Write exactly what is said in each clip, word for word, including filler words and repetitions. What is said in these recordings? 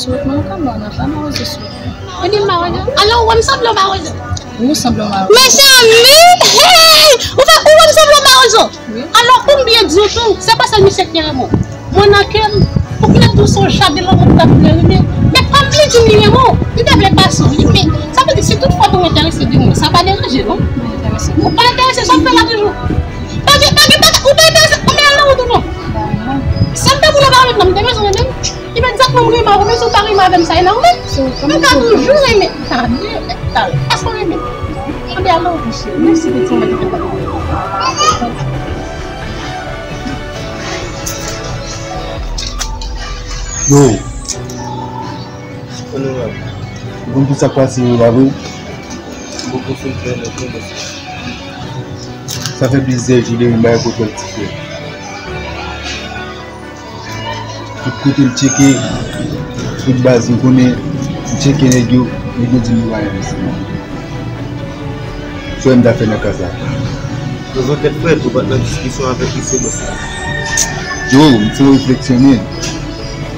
Sou wout mwen, ou ka ba w nan pa mawozo sou wout mwen. Ou di mawozo? Alò, ou wè m sanble yon mawozo? Ou sanble yon mawozo. Mezanmi! Hey! Ou fè, ou wè m sanble yon mawozo? Wi. Alò, pou m byen di w tou, se pa sèl misye ki renmen w. Mwen nan kè m, ou konnen tou se yon jaden lanmou ki t ap plere, men, men kòm li di m li renmen w, li te vle pase w, wi, men sa vle di si tout fwa tou w enterese de moun, sa pa deranje, non? Ou pa enterese, sa w fè la toujou? Pa gen, pa gen, pa, ou pa enterese, ou pa al nan wout ou non? Sa m te pou nan pa menm nan, m te bezwen menm. Imedyatman m renmen w, menm si w pa renmen avè m, sa e nòmal. Mwen ka toujou renmen. Tande, tande. Èske w renmen? Tande, alò, mesye, mèsi de ti mwen ki fè. Yo. Onorab. Ou konn tout sa k pase yo la vre? Mwen konn tout sa k pase yo la vre. Sa fè plizyè jou depi m bay kontwòl ti frè. Tout kote m tcheke, tout baz m konnen, m tcheke nèg yo, nèg yo di m yo pa renmen se mwen. Frè m ta fè nan ka sa. Nan zòt tèt frèt, ou pa t nan diskisyon avèk misye bòs la? Yo, m fè refleksyon men.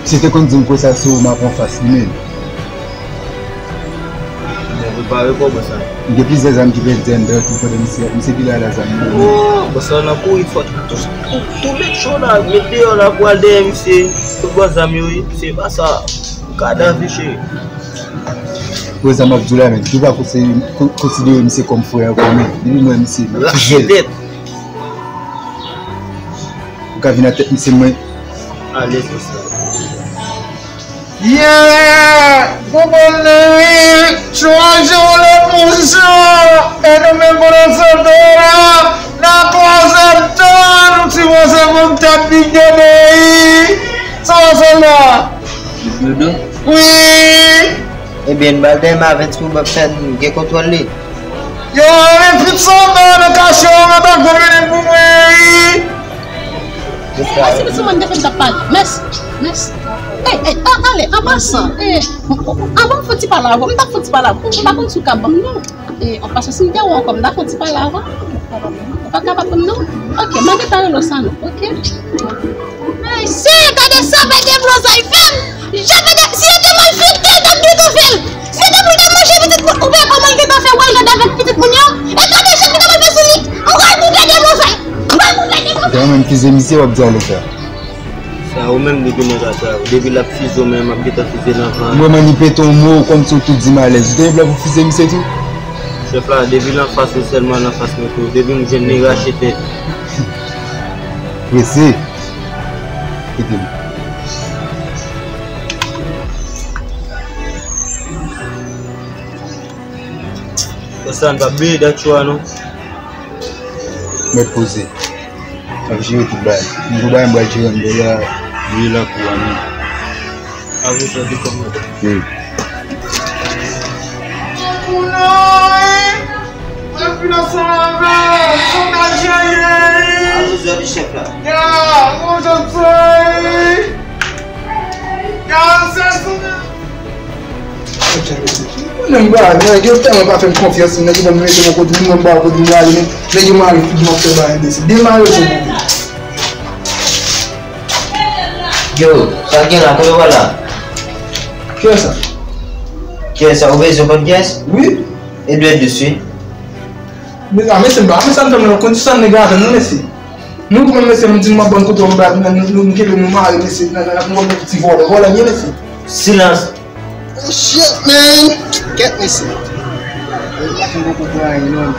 Misye te konn di m konsa se ou m ap anfas li men. Mwen prepare kòb sa. M gen plizyè zam ki pèdi anndan tou pandan misye, misye ki la la zam yo. Oh, bòs la nan kouri fò. Tou, tou, tou met cho la, met deyò la pou al dèyè misye. Tout bò zam yo ye, se pa sa. Kadav li cheri. Prezan m ap di w la men, tou pa konsi-, kon-, konsidere misye kòm frè ankò men. Depi m wè misye, m ap touye l. Rache tèt. Ou ka vin ak tèt misye mwen. Alèz konsa. Yeah! Bon, bon, Larry! Chwazi yon lòt pozisyon! E nou menm pandan se tan la, n a kwaze m tann yon ti pase pou m tèt bigede wi! Sa w ap fè la? Bigede? Wi! Ebyen, n ba l dèyè m avèti pou m ap fè n gen kontwòl li. Yo, men pit sanba nan kache yo, men pa konn vini pou mwen wi! Mèsi, mèsi, mwen te fè m t ap pale. Mèsi, mèsi. Ey, ey, a, ale, an pasan, e, anvan m fè ti pale avè w, m t ap fè ti pale avè w. M pa konn si w ka ban m non. E, an pasan, si m te wè w ankò, m ta fè ti pale avè w. Ou pa kapab ban m non. Ok, mwen gentan rele w sa non, ok? Mesye, gade sa, fè de blozay fè m. Jan Fede, si yo te mal fete, yo t ap gentan fè l. Si yo te pou te manje pitit moun, ou wè kòman l gentan fè wè gade avèk pitit moun yo? E gade jan pitit moun fè sou li. Ou pral pou Fede blozay. Ou pral pou Fede blozay. Ou te renmen fize misye, w ap di ale sa. Sa ou menm li gen nan ka sa. Depi l ap fize w menm, m ap gentan fize nan van. Ou wè manmi pete yon mo kòmsi w tou di m alèz. Ou te gen plan pou fize misye tou? Chèf la, depi l anfas mwen sèlman, l anfas mwen tou. Depi m jwenn li, rache tèt. Prese. Kite m. Konsa n pa bliye dat yo a non. Mèt poze. M ap jere tout bagay. M gwo bagay m pral jere anndan la. Voye lakou a non. Avè sa de kòmande. Wi. Mwen fin ansanm avè w, sa w ka jere. Avè sa de chèf la. Ya, mwen jan sa ye. Ya, se sou Mwen menm ba, nèg yo tèlman pa fè m konfyans, nèg yo ban m mete yon kote, mwen ba kote m prale, men nèg yo mare figi m ap fè ba enbesil. Demare pou mwen. Yo, sa gen la, kòman w la? Kiyès sa? Kiyès sa? Ou bezwen konn kiyès? Wi. Edward Dous, wi. Men, a, mesye, m pa, men sa n fè m nan konn sa nèg la fè m nan, mesye. Nou, kòman, mesye, m di nou m ap ban kote w, m ba, nou, nou, nou kenbe nou mare, mesye, nan, nan, nou wè ti vòlè, vòlè, byen, mesye. Silans. Oh, shit, man. Kèt, mesye. Yo pa fin poko pran anyen, non.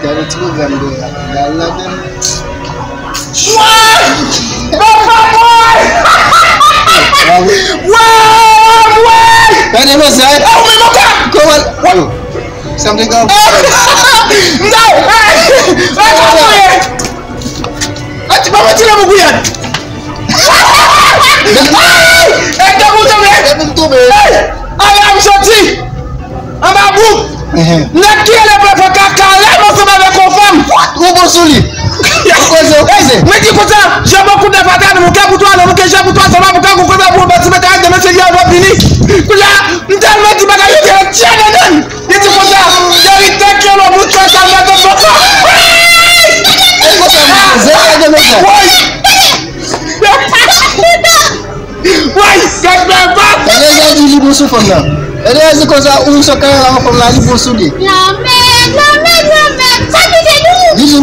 Gade ti pwogram de rap. Gade ladan. What? Papa boy! What? What? Gade, mesye. Ah, ou menm ankò? Kòman? What? Sa m te ka. No! Hey! Hey! Hey! Hey! Ti pa mwen tire mwen gouyad. Hey! Hey, te pou tonbe. Te pou tonbe. Hey! Ala m soti. Anba bouk. Nèg ki rele Papa Kaka la, m ansanm avèk yon fanm. Ou bon sou li. Mwen di konsa, je beaucoup de fata nan mon cœur pour toi, nan mon cœur, je pour toi, ça va pour toi, vous pouvez vous battre, mais t'as de monsieur hier, on va fini. Koulya, m tèlman di bagay yo te tchè nan nan. Li di konsa, verite ke lo bout fè sa mèt an bòkò. Woy! Woy! Gad bèl bab! Gade, gade, li bon sou fanm nan. Gade, gade, se konsa, ou sot kay la, fanm la, li bon sou li. Lanmèd, lanmèd, lanmèd. Sa ki te dou? Li, li,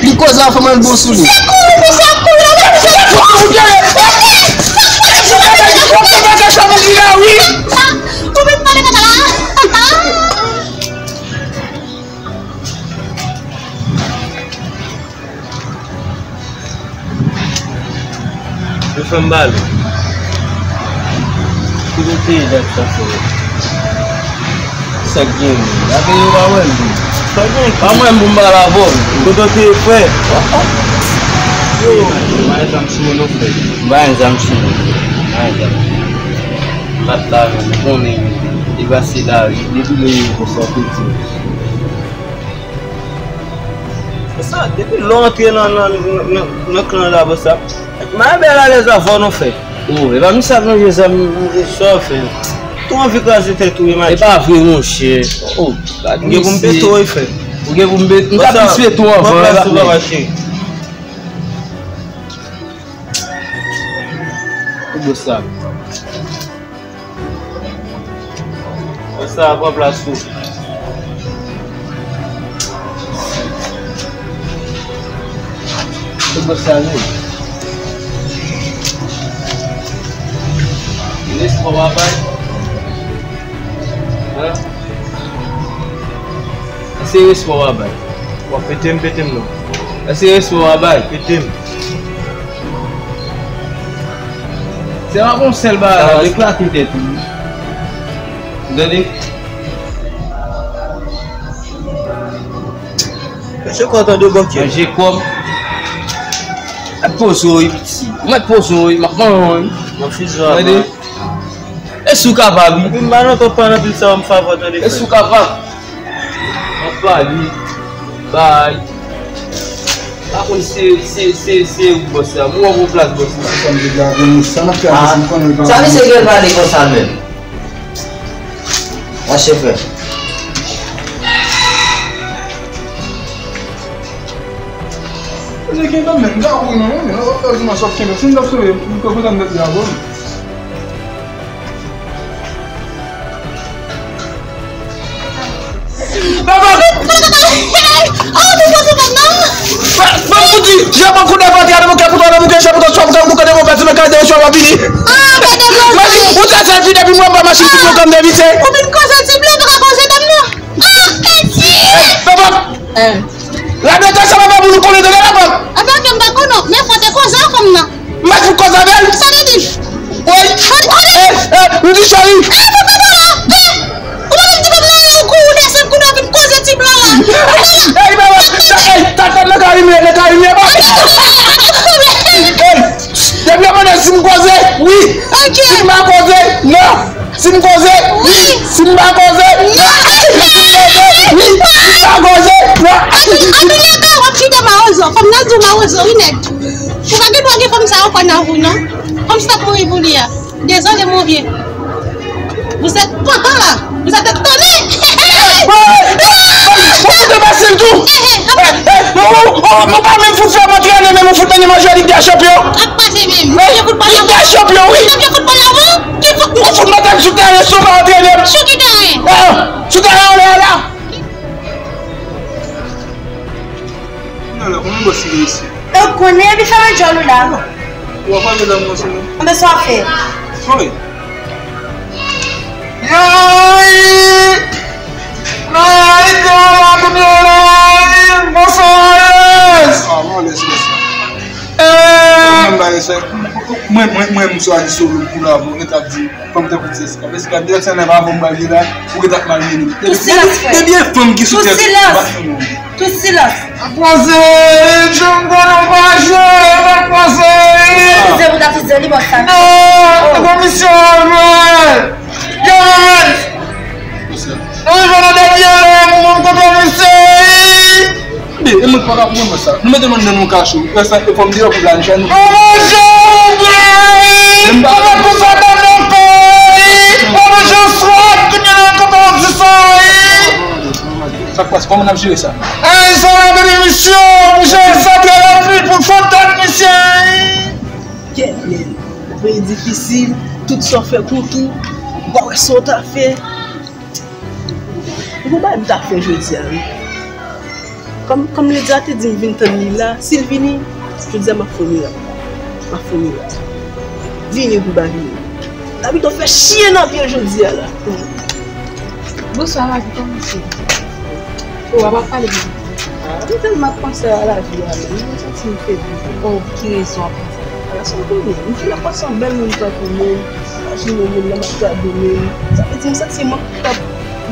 li koze a fanm nan, li bon sou li. Se kouri, misye ap kouri, lanmèd, misye ap kouri. Ou vin pale kaka la. Yo fè m pale. Kote w te ye dat sa, frè? Sa k gen menm? Apre yo pa wè m tou. Pa gen pa mwen pou m pale avè w. Kote w te ye, frè? Yo. M pa gen zam sou mwen non, frè. M pa gen zam sou mwen. M pa gen zam. M pa t la menm, ou konnen. Li pase la, depi lè yo konsa, piti. Sa, depi lè w antre nan, nan, nan, nan, nan klan la, bòs la. Mwen bèl alèz avè w non, frè. O, e pa misye ap lonje zam, sa w fè. Tou anvi kraze tèt ou, imajine. E pa vre, monchè. O, gad misye. Ou gen pou m pete w, frè. Ou gen pou m pete, m ta plis pete w anvan, e pa plen. Ou bòs la. Sa a pran plas ou. Tout bòs sa vre. Respè w a bay. Hein? Èske respè w a bay? W ap pete m, pete m non. Èske respè w a bay? Pete m. Se pa bon sèl bagay la, eklate tèt ou. Ou tande? Mesye, kò tande bòkyè. Manje kòb. Mèt poze w, wi, piti. Ou mèt poze w, wi, m ap manyen w, wi. Nan fizo a. Tande? E si w kapab, wi. Epi m pa nan kòb pa nan pil sa yo, m favè, tande, frè. E si w kapab. M ap pale. Bay. Pa konn se, se, se, se ou bòs la. Mwen wè w plas bòs la. Sa m te gade, sa n ap fè avè m konnen l pa. Sa misye gen pale konsa l menm? Mache frè. Misye gen tan menm, m ka kouri non, men, nan lòt dimanch w ap kenbe. Si m t ap sove, m te kontan m t ap di avè w. Papa! Oh, papa, papa, non! Ban m di, Jan ban kou dèvan te ale bouke pou twa nan bouke, jan pou twa swa pou twa bouke de mwen pèse nan kay de swa pa vini. Ah, gade mwen. Ou ta sèvi depi mwen pa mache sou pwogram de vite. Ou vin koze ti blan, pa ka koze dam nan. Ah, pèse! Papa! Hein. Radyo ta sa papa pou nou konnen de la papa. Apa ke m pa konnen, men fò te koze a fanm nan. M pa fout koze avè l. Sa vle di? Wi. Fò te konnen. Eh, eh, nou di cheri. Eh, papa, papa, eh. Ou pa vin di papa la, ou kou, ou desann kou, nou vin koze ti blan la. Ey, baba, ey, ta, ta, nan ka rimye, nan ka rimye, baba. Ey, depi yo mande si m koze, wi. Ok. Si m pa koze, non. Si m koze, wi. Si m pa koze, non. Si m pa koze, non. Antoulèka, w ap chita mawozo. Fanm nan di w mawozo, wi, nèg. Ou pa gen dwa gen fanm sa yo kwè nan ou, non. Fanm sa ap mouri pou li a. Désolé, mon vieux. Vous êtes pantan la. Vous êtes étonné. Mwen fout depase l tou. Mwen pa menm fout fè m antrene, men mwen fout nan imaj Lig dè Chanpyon. Ap pase menm. Lig dè Chanpyon, wi. Chanpyon foutbòl la, wi. Ki fout? Mwen fout mete m sou teren, sou pa antrene m. Sou ki teren? Ah, sou teren anlè a la. Kounye a la, kòman bòs li isi? Ou konnen, epi fèmen djòl ou la. Ou ap pale lanmou sou nou? Anben sa w ap fè? Wi. Yay! Yay, yay, kounye a la, yay! Bonswa, yes! Ah, mwen lès, lès. Eh! Mwen, mwen, mwen, mwen, m swazi solo pou la, bon, e t ap di. Fanm tankou Jessica. Jessica, dirèk se lè pa bon bagay la, ou ret ap malmennen. Tout silans, frè. Depi, depi e fanm ki sou tèt, tout silans. Tout silans. Ap pase, Django nan pa jwe, ap pase. Eskize pou ta fizye li, bòs sa. Non, komisyon, man. Yes. Nou rive nan dènye moman konpè misye. Be, e mwen pa ka konprann sa. Nou mete nou anndan nan yon kacho. Fè sa, e fò m deyò pou planife nou. Ou manje ou byen, wi. Ou mete pou sa nan nan kò, wi. Ou manje ou swat, kounye a konpè w di sa, wi. Sa k pase? Kòman n ap jere sa? Ey, sa va, bebe misye, pou jere sa trè rapid, pou fontan misye, wi. Kèt, men, yon peyi difisil. Tout sa w fè kont ou, ou pa wè sa w ta fè. Ou gon bagay m ta fè jodi a, wi. Kòm, kòm Lydia te di m vin tann li la, si l vini, jodi a m ap fè yon mirak. M ap fè yon mirak. Vini pou pa vini. N a pito fè chyen nan pye jodi a la. Bonswa, lavi, kòman w ye? O, w ap pale de lavi. Ah, m tèlman ap panse a lavi a, menm. M santi m febli. O, pou ki rezon w ap panse a lavi a? Sa w konnen, m fin ap panse yon bèl moun tankou mwen. Imajine w, moun nan m ap gade menm. Sa vle di m santi m ap, ap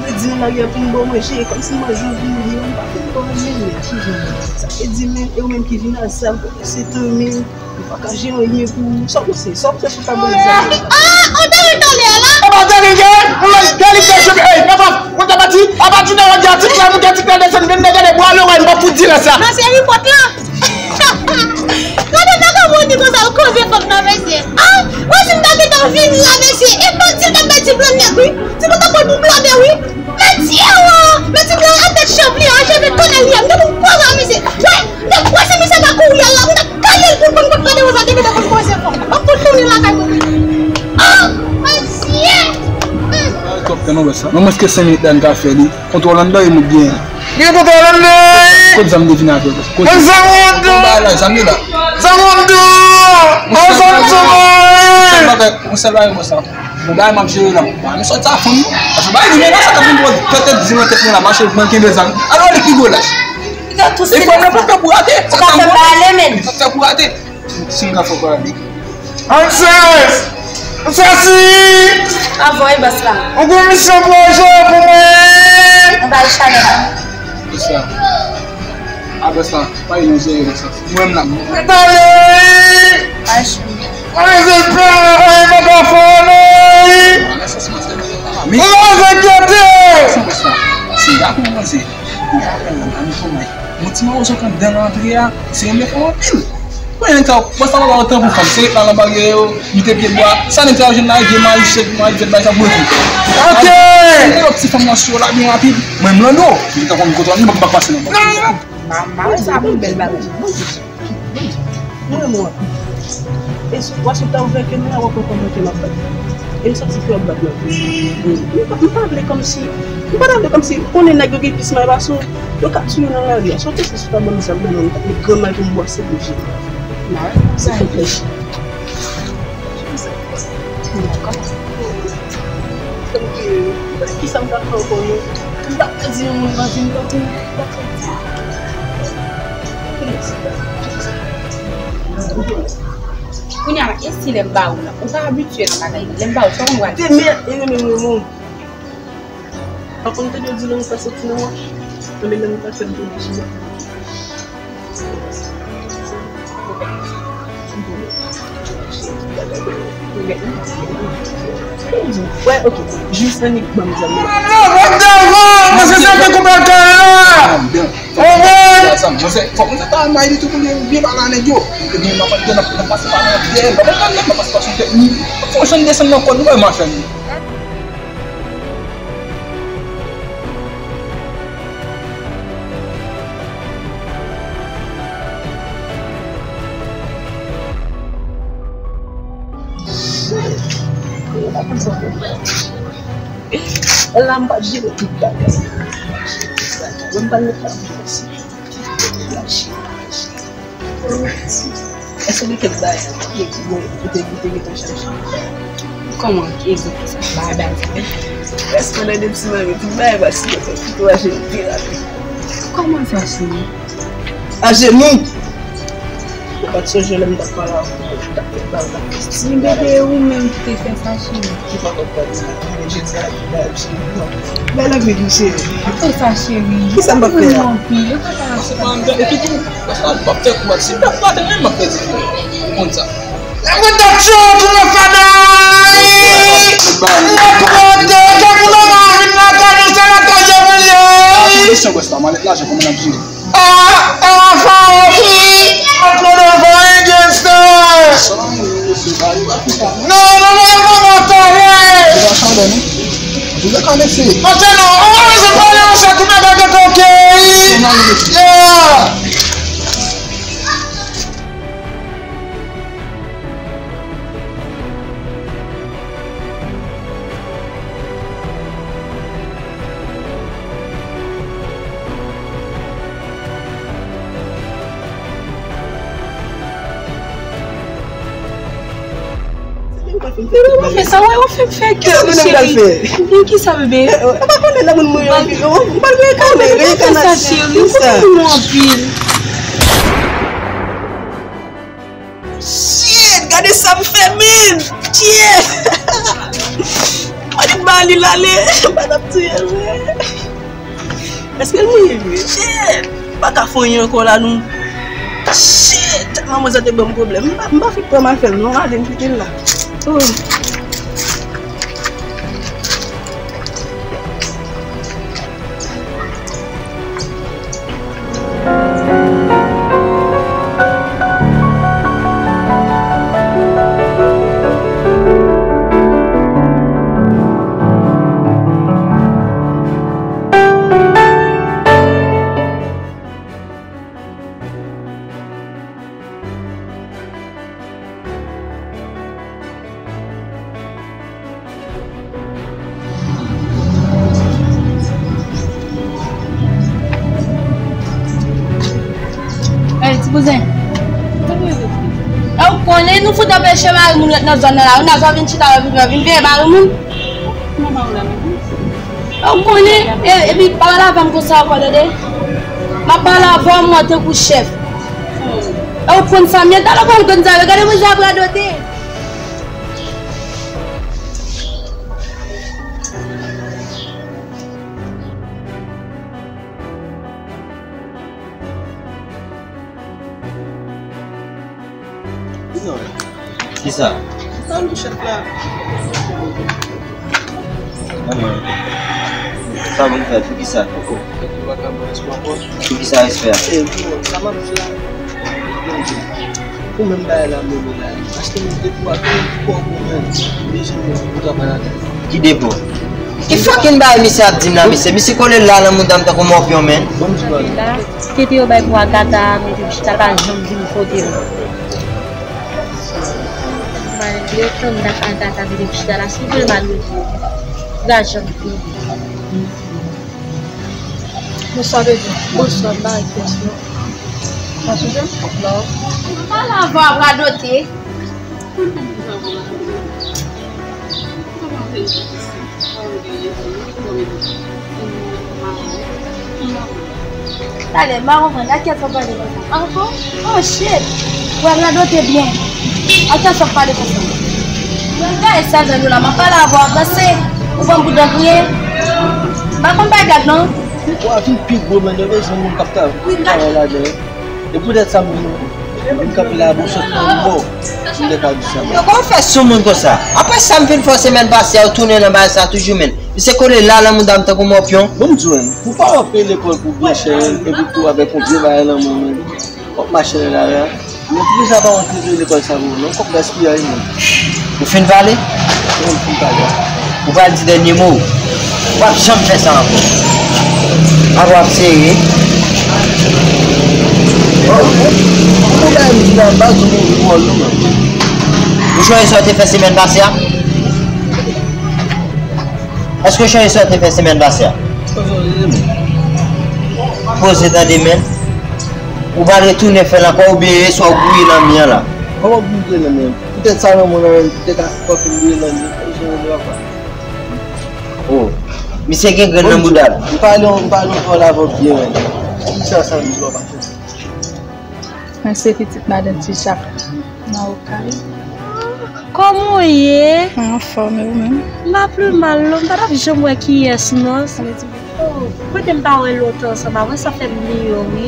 redi nan lari a pou m ba w manje, kòmsi m manje w vini, m pa fin ba w anyen, men ki jan sa vle di menm, e ou menm ki vin a zam, se tanmen, ou pa ka jere anyen pou ou. Sa w panse? Sa w panse sou tablo egzanmen? Ah, ou tande tande a la? E pa tande gen, ou menm, tande gen, ey, papa, ou ta pati, a pati de jodi a, ti frè m, ti frè desann, vin de gade bwa lorèy, m pa fout di lè sa. Nan se ripòt la. Gade nan kòman w di konsa, ou koze fanm nan, mesye. Ah, mwen si m ta gentan vini la, mesye, e bandi l t ap bay ti blan nèg, wi. Ti blan t ap pran pou blan bè, wi. Men ti awa, men ti blan an tèt chanm li, an cheve tonnè li, m te pou koze a, mesye. Wè, nèg wè se misye ta kouri al la, m t ap kale l pou l konn kot Madan Woza te gentan konn koze fanm. M ap fout tounen lakay mwen. Ah, mesye. Hmm. Twòp tan, non, wè sa. Non, mwens ke senk minit la, n ka fè li. Kontwòl anndan e mout byen. Gen kontwòl anndan e. Kot zam de vin avè w? Kot zam anndan? Zam la, zam li la. Zam anndan. An zam sou mwen. Yon sèl bagay, yon sèl bagay, bonswa. Bon, bagay m ap jere la. Ba, m sòti a fanm, non. Paske bagay li menm sa k ap vin pran tèt di nan tèt mwen la, mache mwen kenbe zam. Alò, li pi gwo laj. E fanm nan pa fè pou rate. Sa ta m pa fè pou rate. Si m ka fè w pale. Ansès! Ansès! Avè w wi, bòs la. Ou gon misyon pwoje pou mwen. Anba l chalè la. Bòs la. A bòs la, pa yon zere bòs la. Mwen m la. Mwen tande wi. Mwen se pè, mwen pa ka fè anyen. Mwen pa fè gete. Bòs la. Si y ap manje. Yon ti mawozo k anndan nan antre a, se renmen fanm anpil. Mwen, nèg sa yo, mwen sa pa ba yo tan pou fanm. Se ret la nan baryè yo, mete pye bwa. Sa nèg sa yo jwenn la, vye mari, chèf mari, fèt bay sa pou yo tou. Ok. Mete yon ti fanm nan sou yo la byen rapid. Mwen, m lando. Mwen te konn kote w, m pa pase nan bò. Mama, sa bon bèl bagay. Mwen, mwen. E si w, w a sou ta ouvè kè m la, w ap wè kòman kè m ap bat. E m santi kè w ap bat nan. M pa, m pa vle kòmsi, m pa ta vle kòmsi, ou konnen nèg yo gen plis may pase w, yo ka tiye w nan lari a. Si w te se sou ta ban m zam nan men, m t ap met grann may pou m bwase bouch li. Mwen, sa reflechi. Kisa m ka fè ankò, non? M pa ka di yon moun nan vi m tankou m pa fè di. Kounye a la, e si lè m ba ou la, ou pa abitye nan bagay yo. Lè m ba ou, sa w konn pral di? Te mè, e renmen mwen, non. Pa konn tande yo di lanmou pa soti nan wòch. Anben, lanmou pa fè m tonbe sou mwen. Wè, ok. Jis annik ban m zam nan. Mwen se sa te koupe kè la. Mwen se, fòk mwen se ta may li tou pou li byen pale a nèg yo. Ebyen, m ap pale nan, nan pase pa nan dèyè l. Mwen pa nan, nan pase pa sou tèt li. Fò jan desann nan kò nou, wè, machann. La m pa jere tout bagay. Mwen pa met la. Èske gen kèk bagay ou te, ou te, ou te gentan chache? Kòman? Ki egzanp sa? Bagay, bagay sa. Èske nan de ti mami, tout bagay pase, tout bagay se pi rapid. Kòman sa, cheri? Ajenou! Ou pa t sonje lè m t ap pale avè w, ou t ap fè bagay, ou t ap fè ti bebe, ou menm ki te fè sa, cheri. Ki pa konn pale sa, men jodi a, bagay, cheri, non. Bèl anpil, wi, cheri. Apa sa, cheri? Kisa m p ap fè a? Ou anpil, ou pa ka. Se pa andan, epi tou, paske m p ap fè kou a, si m p ap fè atè, menm m ap pèdi kou. Ou konn sa. Lè mwen t ap tchou pou mwen fada, lè pou mwen te, ke pou mwen vin nan kado, se la kado mwen ye. Kondisyon, bòs la, malèt lajan, kòman n ap jere? Ah, ah, Faouzi, mwen konnen w pa yon gangsta. Non, non, non, non, non, tande. Anse non, ou pa bezwen pale anse tou bagay de koke. Yeah. Bebe, w ap fè sa, w ap fè m fè kè. Kisa m pral fè? Bebe, kisa, bebe? Ou pa konnen nan moun mwen anpil. Ou pa konnen kanal, kanal sa, cheri. Ou konnen mwen anpil. Shit, gade sa m fè, men. Shit. Mwen di ba li l ale. M pa t ap touye l vre. Èske l mouri vre? Shit. M pa ka fè anyen ankò la, non. Shit. Manman sa te ban m pwoblèm. M pa, m pa fin pran m afè m, non. Ale, m kite l la. Oh. Ey, ti kouzen. E w konnen nou fout anpeche mari moun ret nan zòn nan la. Ou nan zòn vin chita, w vin, w vin veye mari moun. Ou konnen, e, epi pa pale avè m konsa ankò, tande. M ap pale avè w, mwen tankou chèf. E w konn sa m ye, talè w konn sa m ye, gade mwen jan ap radote. Kisa? Sa nou chèf la. Manman. Sa moun fè? Poukisa? Poukisa respè a? Ou menm bagay la menm la. Achte menm de pou a tou kò pou menm. Bezwen menm pou travay la. Ki depo? Ki fucking bagay misye ap di m la, mesye? Misye kole la nan mouda m tankou mòpyon, men. Bon, di pa. Tete yo bay pou Agata, mete m chita, l pa janm vin kote m. Malgre tann dat Agata mete m chita la, si l vle m al rete, l pa janm vini. Bonswa, bebe. Bonswa, m pa gen pyès, non. Ou pa sou jan? Non. M pa la vwa radote. Talè, m pa konprann. A kiyès w ap pale konsa? Ankò? Oh, shit! Wè, m radote byen. A kiyès w ap pale konsa? Mwen gaye sèvèl ou la, m ap pale avè w, panse ou ban m pou dan kriye. M pa konn bay gad, non. Ou a vin pi gwo, men yo bezwen moun k ap travay ladan. E poutèt sa, m vin, m vin kanpe la, bon, sot nan bò. M te ka di sa. Yo, kòman w fè sou moun konsa? Apre sa m fin fè w semèn pase a, ou tounen nan bagay sa toujou, men. Misye kole la nan mouda m tankou mòpyon. Bon, m di w, pou pa w ap peye lekòl pou byen chè, epi tou avèk yon vye bagay nan men w, men. W ap mache nan lari a. Men poukisa pa w antre lekòl sa pou ou, non? Kòb gaspiyay, men. Ou fin pale? Wi, m fin pale. Ou pral di dènye mo w. W ap janm fè sa ankò. Apre w ap sere. Ou chonje sa w te fè semèn pase a? Èske w chonje sa w te fè semèn pase a? Poze tande, men. Ou pral retounen fè l ankò oubyen e swa w gouye nan mi an la? Kòman pou m gouye nan mi an? Poutèt sa nan mwen nan men, poutèt a fòk m gouye nan mi an. Oh, misye gen grenn nan bouda l. M pale, m pale yon pawòl avè w byen, men. Ki sa sa m di w pa fè? Mwen se pitit madanm Ti Jak nan Okay. Kòman w ye? Mwen anfòm, e ou menm? M pa pli mal non, m pa t ap janm wè kiyès non. Oh, kote m pa wè lontan ansanm avè w, sa fè m bliye w, wi.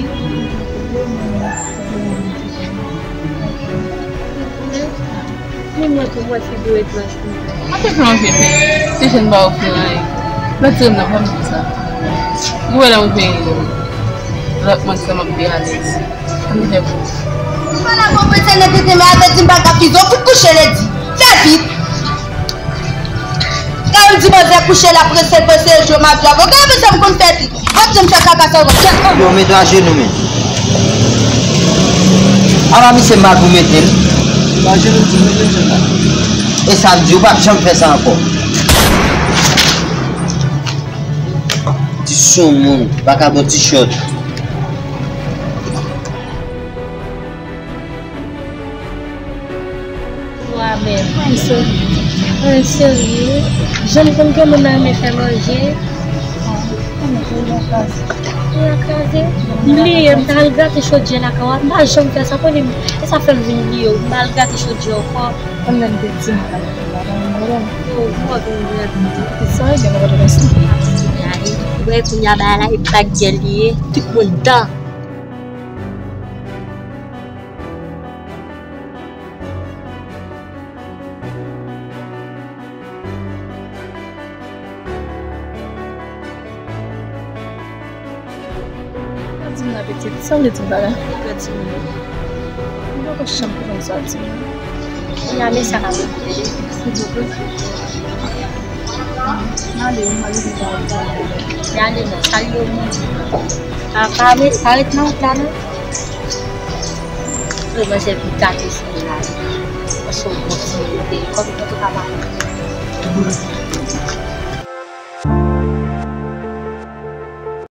Ni mwen tou, mwen figi w etranj pou mwen. Mwen te fè yon vye pè. Ti jèn pa ofri anyen. Lòt semèn nan, pa m di sa. Ou wè lè mwen vin lòt mwen sa m ap pi alèz. Ann fè pou. Ou pa la konprann se nan tete men avèti m pa ka fize, ou fout kouche ledi. Fè vit. Kan m di manzè kouche la, prese, prese, jwe m ap jwe avè w. Gade sa m konn fè vit. Ap di m fè kaka sa yo kèt. Yo, mete w ajenou, men. Apa misye m pa pou mete l. Ajenou, di mete l la. E sa m di, ou p ap janm fè sa ankò. Ti soumoun, vakabon ti chòt. Wa men, m sot. Mwen serye. Jan m konn ke moun nan renmen fè manje. Mwen kraze. M bliye, m t al gate chodyè lakay w, m pa janm fè sa, konnen m, e sa fè m vin bliye w. M al gate chodyè ankò. Konn lè m te di m pa t vin la, mwen mwen. Yo, mwen gen yon grenn. Sa e gen mwen te konsa. Wè, kounye a bagay la, e pa gèl li ye. Tout moun dan. Sa di m nan pitit, sa vle di m pa la? Grann timoun yo. M poko janm konprann sa w di m nan. Kounye a, men sa k ap rive. Silvouplè. M ale wi, m ale wi. M ale non, salye w moun. Pa, pa, pa ret nan wout la non. Yo, manje vin gate sou la. Paske w bon timoun, kòm mwen tou ka pale.